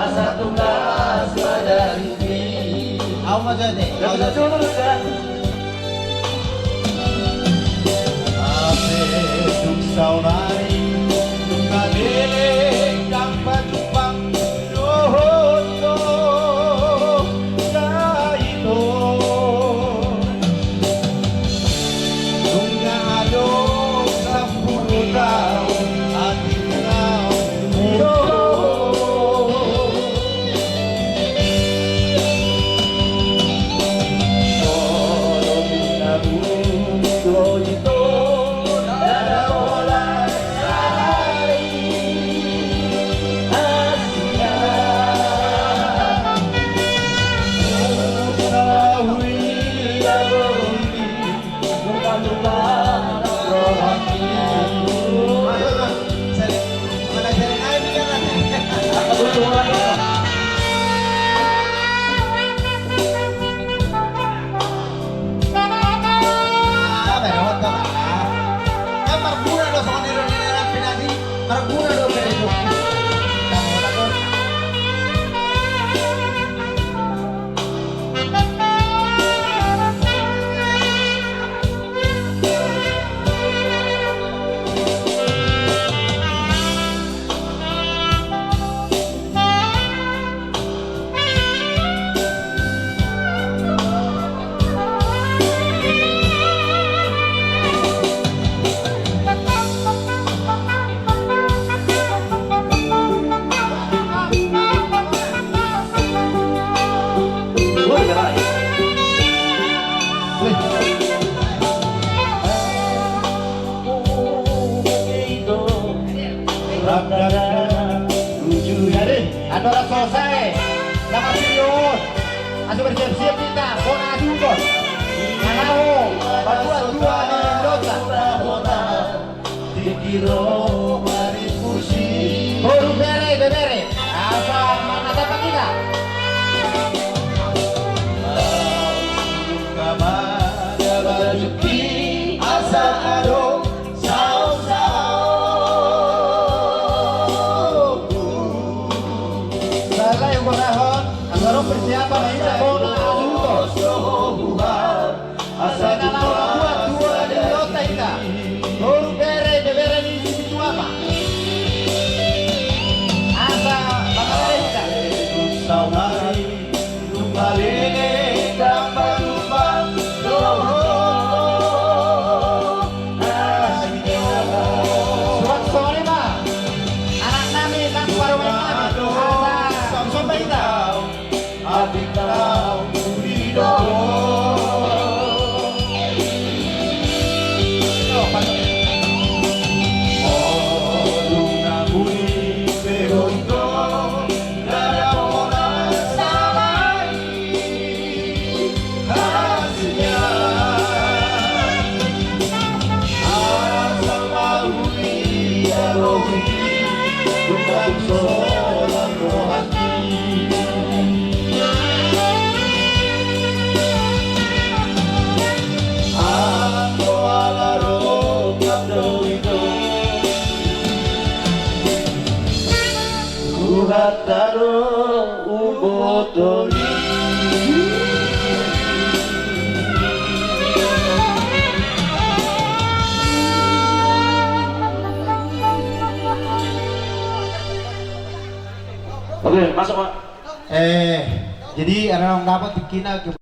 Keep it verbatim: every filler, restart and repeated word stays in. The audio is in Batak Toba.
Asa tunggas ma jadi. Au ma jadi. Au ma jadi. Hape dung saonari, dung na leleng ndang pajumpang dohot do na ito. Nunga adong sampulu taon atik na umur. Jadi, andorang selesai. Nama serius. Asa bersiap-siap hita. Bona asuhon. Manang ho. Patua-tua ni dota. Boru bere, bebere. Asa manatap hita. Asa adong saon-saonku. Salai huborahon, asa adong persiapan, hita bona asuhon. Asa na laho mambuat tua ni dota hita. Boru bere, bebere ni situa ma. Asa mangalehon hita. Saonari. Suang songon i ma. Anak nami nang parumaen nami. Asa somba hita. Tuhanta do umboto i. Oke, masuk, Pak. Eh, jadi anak dapat bikin lagi.